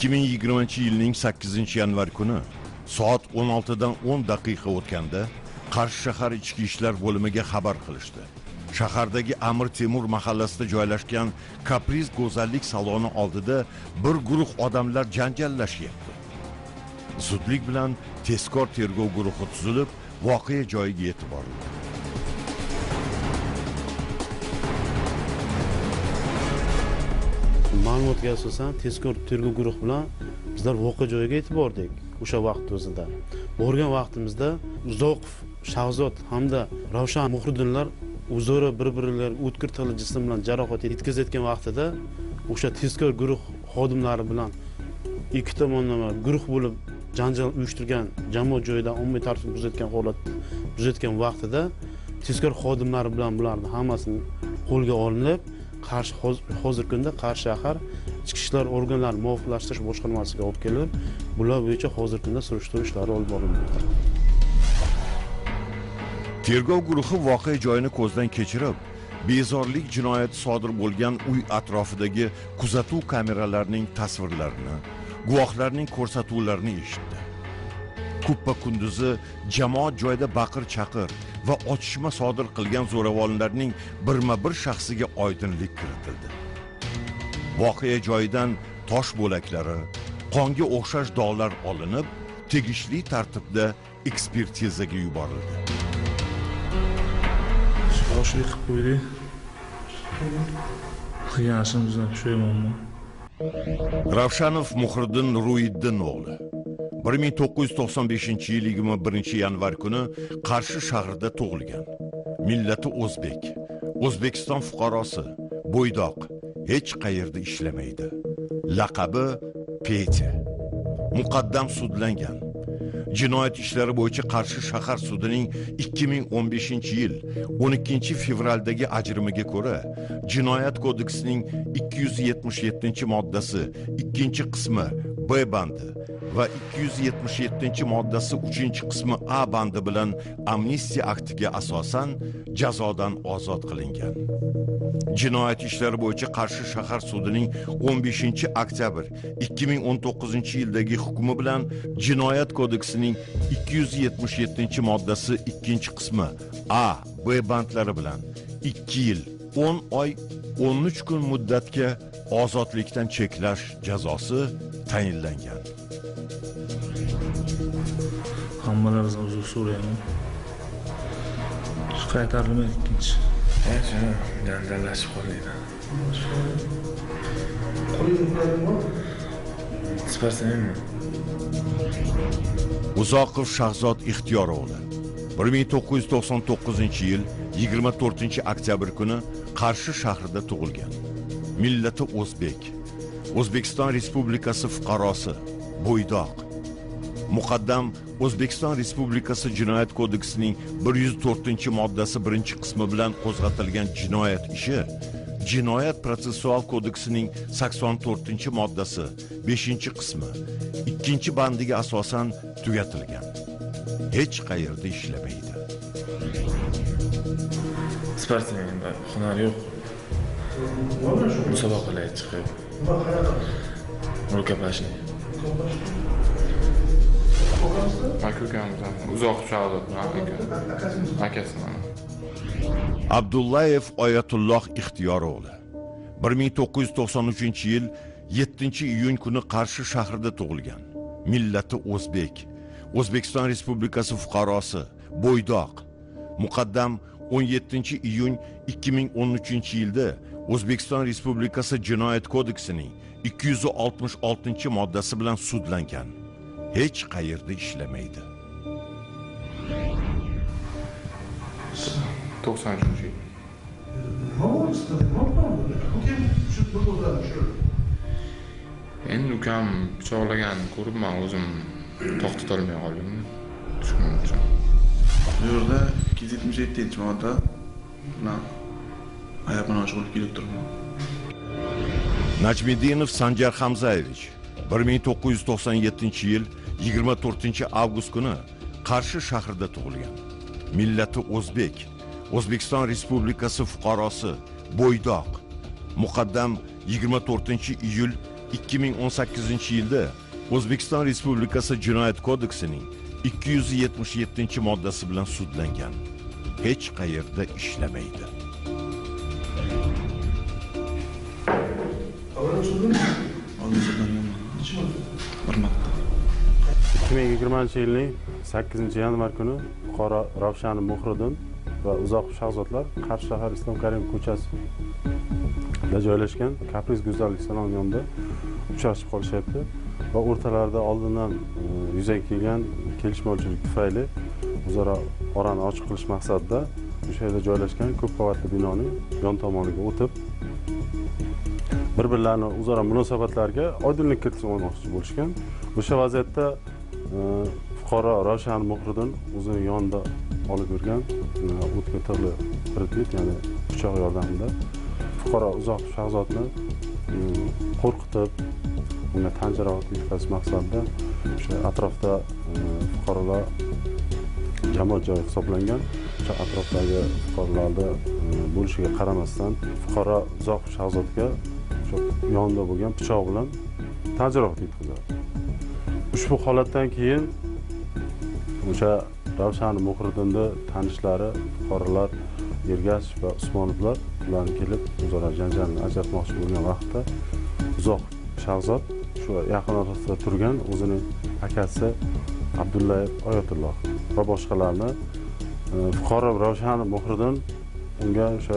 2020-yilning 8-yanvar kuni soat 16dan 10 daqiqa o'tganda Qarshi shahar ichki ishlar bo'limiga xabar qilishdi. Shahardagi Amir Temur mahallasida joylashgan Kapriz go'zallik saloni oldida bir guruh odamlar janjallashyapti. Zudlik bilan tezkor tergov guruhi tuzilib, voqea joyiga yetib borildi. Ma'lumotga asosan tezkor tergov guruhi bilan bizlar voqea joyiga yetib bordik o'sha vaqt o'zida. Borgan vaqtimizda Uzoqov Shahzod hamda Ravshan Muhriddinlar o'zaro bir-birlariga o'tkir tig'li jism bilan jarohat yetkazayotgan vaqtida o'sha tezkor guruh xodimlari bilan ikki tomonlama guruh bo'lib janjal uyushtirgan, jamoat joyida ommaviy tartibni buzayotgan holat buzayotgan vaqtida tezkor xodimlari bilan bularni hammasini qo'lga olinib, Qarshi hozirgi kunda Qarshi shahar ichki ishlar organlari muvofiqlashtirish boshqarmasiga olib kelib, bular bo'yicha hozirgi kunda surishtiruv ishlari olib borilmoqda. Tergov guruhi voqea joyini ko'zdan kechirib, bezorlik jinoyati sodir bo'lgan uy atrofidagi kuzatuv kameralarining tasvirlarini, guvohlarning ko'rsatuvlarini eshitdi. Kuppa kunduzi jamoat joyida baqir-chaqir va otishma sodir qilgan zo'ravonlarning birma-bir shaxsiga oydinlik kiritildi. Voqea joyidan tosh bo'laklari, qonga o'xshash dog'lar olinib, tegishli tartibda ekspertizaga yuborildi. Boshlik qilib qo'ydik. Qilgan ishimizdan pushaymonman. Ravshanov Muhriddin Ruyiddin o'g'li 1995-yil 21-yanvar kuni Qarshi shahrida tug'ilgan. Millati o'zbek, O'zbekiston fuqarosi, bo'ydoq, hech qayerda ishlamaydi. Laqabi Petya. Muqaddam sudlangan. Jinoyat ishlari bo'yicha Qarshi shahar sudining 2015-yil 12-fevraldagi ajrimiga ko'ra, Jinoyat kodeksining 277-moddasi 2-qismi B bandi va 277-moddasi 3-qismi A bandi bilan amnistiya aktiga asosan jazodan ozod qilingan. Jinoyat ishlari bo'yicha Qarshi shahar sudining 15-oktyabr 2019-yildagi hukmi bilan Jinoyat kodeksining 277-moddasi 2-qismi A, B bandlari bilan 2 yil 10 oy 13 kun muddatga ozodlikdan cheklash jazosi tayinlangan. Hammalaringizdan uzr so'rayman. Qaytarilmaydi ikkinchi. Janjallashib qoldik. Sportsmenmi? Uzoqov Shahzod Ixtiyor o'g'li 1999-yil 24-oktyabr kuni Qarshi shahrida tug'ilgan. Millati o'zbek, O'zbekiston Respublikasi fuqarosi, bo'ydoq. Muqaddam O'zbekiston Respublikasi Jinoyat kodeksining 104-moddasi 1-qismi bilan qo'zg'atilgan jinoyat ishi Jinoyat protsessual kodeksining 84-moddasi 5-qismi 2-bandiga asosan tugatilgan. Hech qayerda ishlamaydi. Sportsmen, hunar yo'q. Musobaqalarga chiqib. Рукопашный. Aka ukamiz, Uzoqov Shahzod akasi mana. Abdullayev Oyatulloh Ixtiyor o'g'li 1993-yil 7-iyun kuni Qarshi shahrida tug'ilgan. Millati o'zbek, O'zbekiston Respublikasi fuqarosi, bo'ydoq. Muqaddam 17-iyun 2013-yilda O'zbekiston Respublikasi Jinoyat kodeksining 266-moddasi bilan sudlangan. Hech qayerda ishlamaydi. 93-yil. Endi ukam pichoqlaganini ko'rib, men o'zim to'xtatolmay qoldim. Shuning uchun. Bu yerda 277-modda bilan ayab bilan shug'ul kelib turibman. Najmiddinov Sanjar Hamzayevich 1997-yil 24-avgust kuni Qarshi shahrida tug'ilgan. Millati o'zbek, O'zbekiston Respublikasi fuqarosi, bo'ydoq. Muqaddam 24-iyul 2018-yilda O'zbekiston Respublikasi Jinoyat kodeksining 277-moddasi bilan sudlangan. Hech qayerda ishlamaydi. Oldin sudlanganman. Bir marta. 2020-yilning 8-yanvar kuni fuqaro Ravshan Muhriddin va Uzoqov Shahzodlar Qarshi shahar Islom Karimov ko'chasida joylashgan Kapriz go'zallik saloni yonida uchrashib qolishyapti va o'rtalarida oldindan yuzaga kelgan kelishmovchilik tufayli o'zaro orani ochiq qilish maqsadida o'sha yerda joylashgan ko'p qavatli binoning yon tomoniga o'tib bir-birlarini o'zaro munosabatlarga oydinlik kiritib olmoqchi bo'lishgan. O'sha vaziyatda fuqaro Ravshan Muhriddin o'zini yonida olib yurgan o'tkir tig'li predmet, ya'ni pichoq yordamida fuqaro Uzoqov Shahzodni qo'rqitib, unga tan jarohati yetkazish maqsadida o'sha atrofda fuqarolar jamoat joyi hisoblangan o'sha atrofdagi fuqarolarni bo'lishiga qaramasdan fuqaro Uzoqov Shahzodga o'sha yonida bo'lgan pichoq bilan tan jarohati yetkazadi. Ushbu holatdan keyin o'sha Ravshan Muhriddinni tanishlari, fuqarolar Ergashev va Usmonovlar ularni kelib o'zaro janjalni ajratmoqchi bo'lgan vaqtda Uzoqov Shahzod shu yaqin atrofda turgan o'zining akasi Abdullayev Oyatulloh va boshqalarni fuqaro Ravshan Muhriddin unga o'sha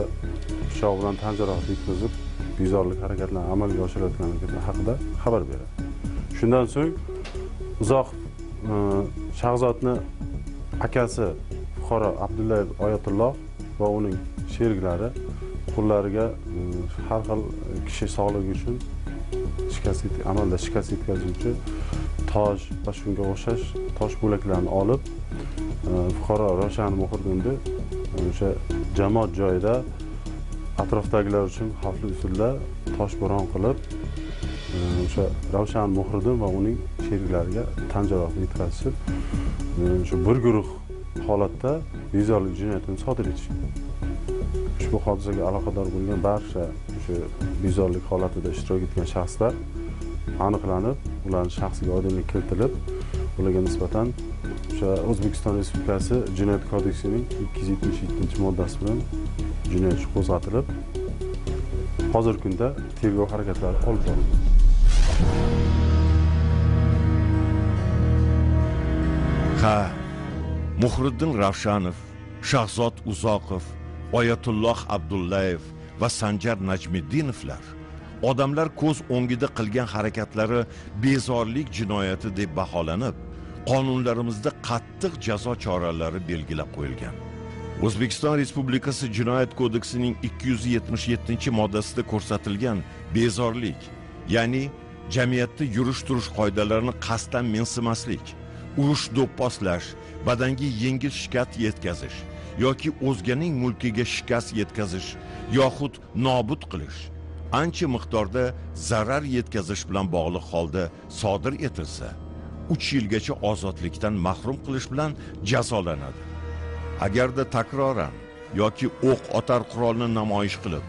pichoq bilan tan jarohati yetkazib bezorlik harakatlarini amalga oshirayotganligi haqida xabar beradi. Shundan so'ng Uzoqov Shahzodni akasi fuqaro Abdullayev Oyatulloh va uning sheriklari qo'llariga har xil kishi sog'ligi uchun amalda shikast yetkazuvchi tosh va shunga o'xshash tosh bo'laklarini olib fuqaro Ravshan Muhriddinni o'sha jamoat joyida atrofdagilar uchun xavfli usulda toshbo'ron qilib o'sha Ravshan Muhriddin va uning sheriklariga tan jarohati yetkazishib shu bir guruh holatda bezorlik jinoyatini sodir etishgan. Ushbu hodisaga aloqador bo'lgan barcha o'sha bezorlik holatida ishtirok etgan shaxslar aniqlanib, ularning shaxsiga oydinlik kiritilib, ularga nisbatan o'sha O'zbekiston Respublikasi Jinoyat kodeksining 277-moddasi bilan jinoyat ishi qo'zg'atilib, hozirgi kunda tergov harakatlari olib borilmoqda. Ha, Muhriddin Ravshanov, Shahzod Uzoqov, Oyatulloh Abdullayev va Sanjar Najmiddinovlar odamlar ko'z o'ngida qilgan harakatlari bezorlik jinoyati deb baholanib, qonunlarimizda qattiq jazo choralari belgilab qo'yilgan. O'zbekiston Respublikasi Jinoyat kodeksining 277-moddasida ko'rsatilgan bezorlik, ya'ni jamiyatda yurish-turish qoidalarini qasddan mensimaslik, urush do'pposlash, badanga yengil shikast yetkazish yoki o'zganing mulkiga shikast yetkazish yoxud nobud qilish ancha miqdorda zarar yetkazish bilan bog'liq holda sodir etilsa, 3 yilgacha ozodlikdan mahrum qilish bilan jazolanadi. Agarda takroran yoki o'q otar qurolni namoyish qilib,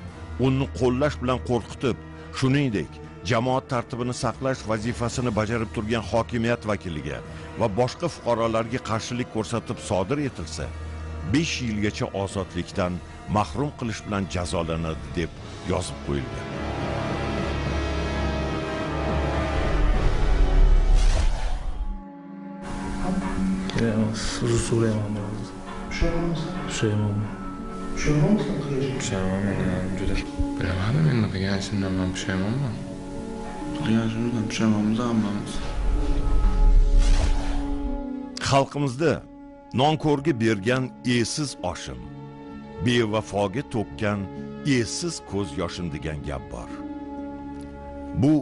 uni qo'llash bilan qo'rqitib, shuningdek, jamoat tartibini saqlash vazifasini bajarib turgan hokimiyat vakiliga va boshqa fuqarolarga qarshilik ko'rsatib sodir etilsa, 5 yilgacha ozodlikdan mahrum qilish bilan jazolanadi deb yozib qo'yilgan. Uzr so'rayman biroz. Pushaymonman. Pushaymonman juda. Bilmadim endi qilgan ishimdan men pushaymonman. Qilgan ishimizdan pushaymonmiz hammamiz. Xalqimizda nonko'rga bergan esiz oshim, bevafoga to'kkan esiz ko'z yoshim degan gap bor. Bu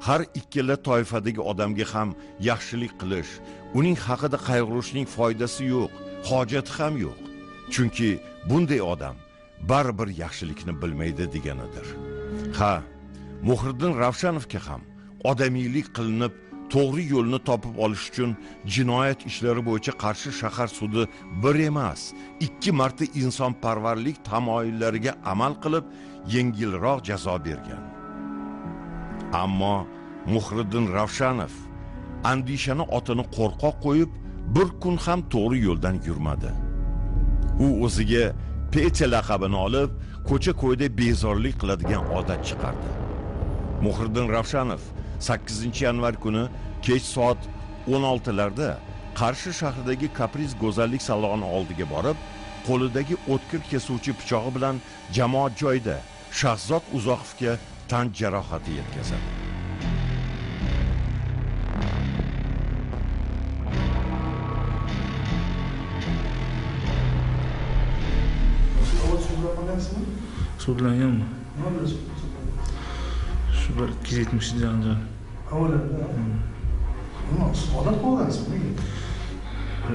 har ikkala toifadagi odamga ham yaxshilik qilish, uning haqida qayg'urishning foydasi yo'q, hojati ham yo'q. Chunki bunday odam baribir yaxshilikni bilmaydi deganidir. Ha, Muhriddin Ravshanovga ham odamiylik qilinib, to'g'ri yo'lni topib olish uchun jinoyat ishlari bo'yicha Qarshi shahar sudi bir emas, 2 marta insonparvarlik tamoyillariga amal qilib, yengilroq jazo bergan. Ammo Muhriddin Ravshanov andishani otini qo'rqoq qo'yib, bir kun ham to'g'ri yo'ldan yurmadi. U o'ziga Petya laqabini olib, ko'cha-ko'yda bezorlik qiladigan odat chiqardi. Muhriddin Ravshanov 8-yanvar kuni kech soat 16larda Qarshi shahridagi Kapriz go'zallik saloni oldiga borib, qo'lidagi o'tkir kesuvchi pichog'i bilan jamoat joyida Shahzod Uzoqovga tan jarohati yetkazadi. Sudlanganmi? Nima bilan shu bir 270 janjal. Avvalda. Nima, odat qilgansizmi nega?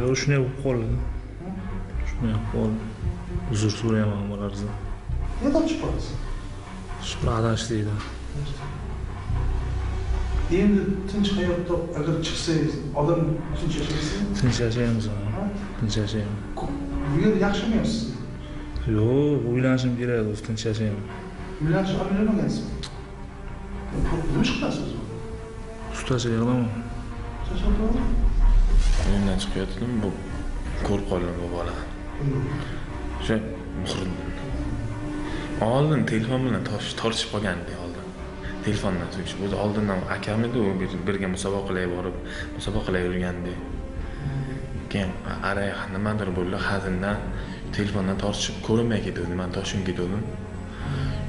Yo'q, shunday bo'lib qoldi. Shunday bo'lib qoldi. Uzr so'rayman bulardan. Nega tortishib qolasiz? Shu bir adashdik. Endi tinch hayotda agar chiqsangiz, odam tinch yashaysizmi? Tinch yashaymiz, tinch yashaymiz. Bu yer yaxshimi sizga? Yo'q, uylanishim kerak, o'zi tinch yashayman. Uylanishni o'ylamagansiz? Nima ish qilasiz o'zi? Ustachilik qilaman. Ustachilik qilaman? Uyimdan chiqayotgandim, bu ko'rib qoldim bu bolani. O'sha Muhriddin. Oldin telefon bilan tortishib qolgandik oldin. Telefondan so'kishib, o'zi oldindan akam edi, u birga musobaqalarga borib, musobaqalarga yurgandi. Keyin araya nimadir bo'ldi, hazildan telefondan tortishib ko'rinmay ketdi, men toshim ketdim.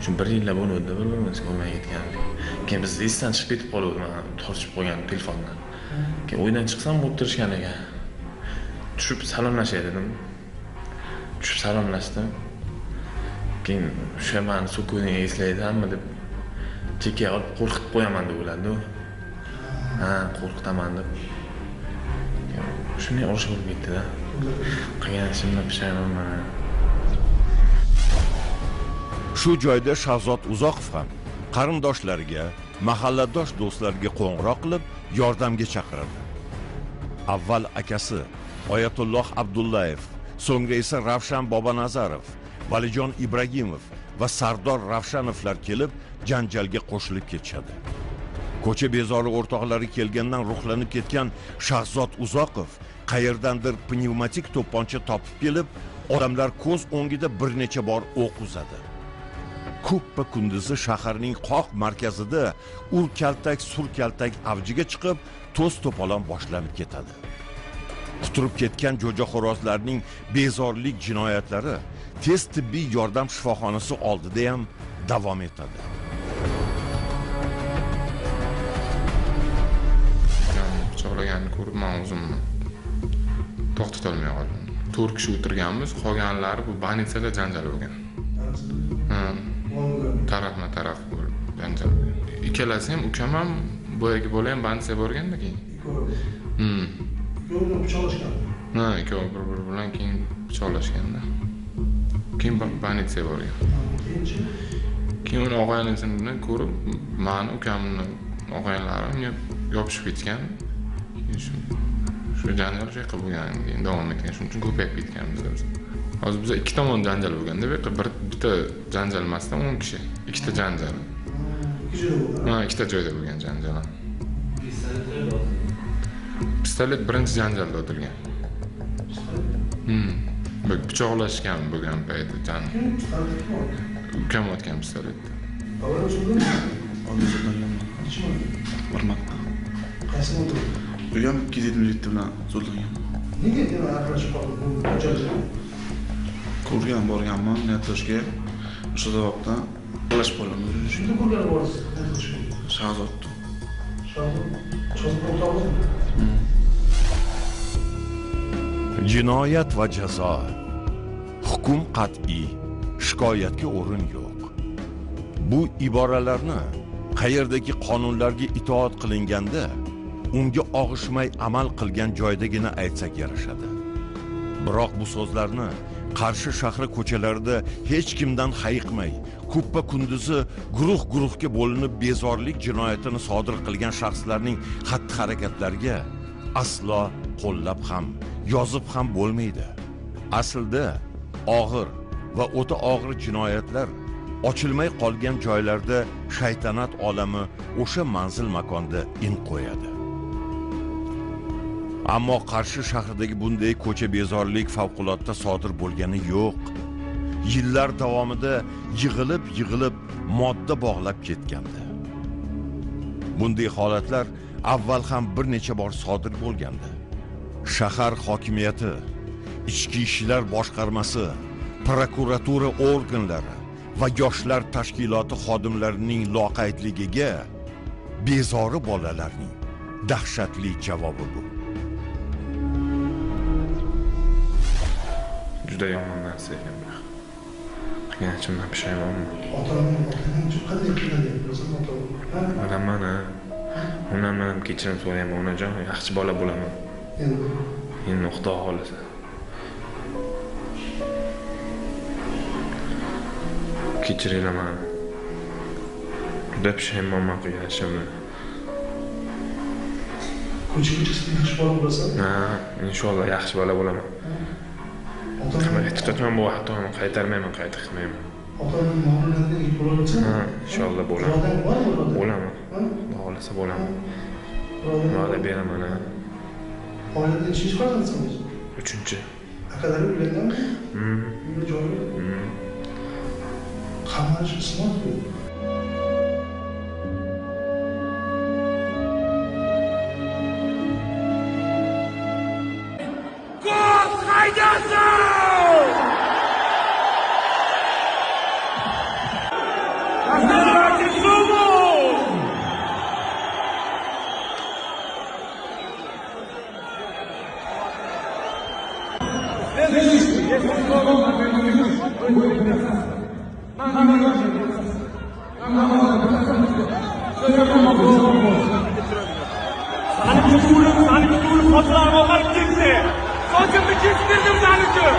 Shu bir yillab bo'ldi, bir-birimizni ko'rmay ketgandik. Keyin biz esdan chiqib ketib qoldik, men tortishib qolgan telefondan. Keyin uydan chiqsam o'tirishgan ekan. Tushib salomlashay dedim. Tushib salomlashdim. Keyin o'sha meni so'kuvini eslaysanmi deb chekka olib qo'rqitib qo'yaman deb o'yladi-u. Ha, qo'rqitaman deb. Shunday urush bo'lib ketdi-da. Qilgan ishimdan pushaymonman. Shu joyda Shahzod Uzoqov ham qarindoshlariga, mahalladosh do'stlariga qo'ng'iroq qilib, yordamga chaqiradi. Avval akasi Oyatulloh Abdullayev, so'ngra esa Ravshan Bobanazarov, Valijon Ibragimov va Sardor Ravshanovlar kelib janjalga qo'shilib ketishadi. Ko'cha bezori o'rtoqlari kelgandan ruhlanib ketgan Shahzod Uzoqov qayerdandir pnevmatik to'pponcha topib kelib, odamlar ko'z o'ngida bir necha bor o'q uzadi. Kuppa kunduzi shaharning qoq markazida ur kaltak, sur kaltak avjiga chiqib, to's to'polon boshlanib ketadi. Quturib ketgan jo'jaxo'rozlarning bezorlik jinoyatlari tez tibbiy yordam shifoxonasi oldida ham davom etadi. Pichoqlaganini ko'rib men o'zimni to'xtatolmay qoldim. 4 kishi o'tirganmiz, qolganlari bu banitsada janjal bo'lgan. Tarafma taraf bo'lib janjal bo'lgan. Ikkalasi ham, ukam ham, boyagi bola ham banitsaga borganda keyin. Ikkovi pichoqlashgan. Ha, ikkovi bir-biri bilan keyin pichoqlashganda. Keyin banitsaga borgan. Keyinchi? Keyin uni og'aynisini ko'rib, meni ukamni og'aynilari unga yopishib ketgan. Shu janjal shu yoqqa bo'lgan, keyin davom etgan. Shuning uchun ko'payib ketganmiz biz. Hozir biz ikki tomon janjal bo'lganda, bu yoqqa bir bitta janjal emasda 10 kishi, ikkita janjal. Ikki joyda bo'lgan. Ha, ikkita joyda bo'lgan janjal. Pistolet birinchi janjalda otilgan. Pistolet? Pichoqlashgan bo'lgan paytda jan. Kim pistoletni kim otgan? Ukam otgan pistoletni. Avval sudlangan? Oldin sudlanganman. Necha marta? Bir marta. Qaysini o'tirdi? U ham 277 bilan sudlangan. Nega yana aralashib qoldi bu janjalga? Ko'rgan borganman Niyattoshga. O'sha sababdan aralashib qoldim. Shunda ko'rgani borasiz Niyattoshga? Shahzodni. Shahzod? Shahzod o'rtog'ingizmi? Jinoyat va jazo. Hukm qat'iy, shikoyatga o'rin yo'q. Bu iboralarni qayerdagi qonunlarga itoat qilinganda, unga og'ishmay amal qilgan joydagina aytsak yarashadi. Biroq bu so'zlarni Qarshi shahri ko'chalarida hech kimdan hayiqmay, kuppa kunduzi guruh-guruhga bo'linib bezorlik jinoyatini sodir qilgan shaxslarning xatti-harakatlariga aslo qo'llab ham, yozib ham bo'lmaydi. Aslida og'ir va o'ta og'ir jinoyatlar Ochilmay qolgan joylarda shaytanat olami o'sha manzil makonda in qo'yadi. Ammo Qarshi shahridagi bunday ko'cha bezorlik favqulodda sodir bo'lgani yo'q. Yillar davomida yig'ilib-yig'ilib modda bog'lab ketgandi. Bunday holatlar avval ham bir necha bor sodir bo'lgandi. Shahar hokimiyati, ichki ishlar boshqarmasi, prokuratura organlari va yoshlar tashkiloti xodimlarining loqaydligiga bezori bolalarning dahshatli javobi bu. Juda yomon narsa ekan bu. Qilgan ishimdan pushaymonman. Ota-onang qanday qiynalgan bilasan ota-onang? Bilaman, ha. Undan men ham kechirim so'rayman, onajon, yaxshi bola bo'laman. Endi Xudo xohlasa. Kechiringlar meni. Juda pushaymonman qilgan ishimdan. Ko'chaga chiqsang yaxshi bola bo'lasan? Ha, inshaalloh yaxshi bola bo'laman. Hech qachon bu xatoni qaytarmayman, qayta qilmayman. Ota-onang muomalasiga bo'la olasan? Ha, inshaalloh bo'laman. Irodang bormi irodang? Bo'laman. Xudo xohlasa bo'laman. Va'da beraman, ha. Oilada nechinchi farzandsan o'zi? 3-chi. Akalari uylanganmi? Uyda joyi? Qamarish ismot bu. Ko'z haydasin! Sani tuğulum, sani tuğulum, sochlarim oqarib ketdi. Sochimni kestirdim sani uchun.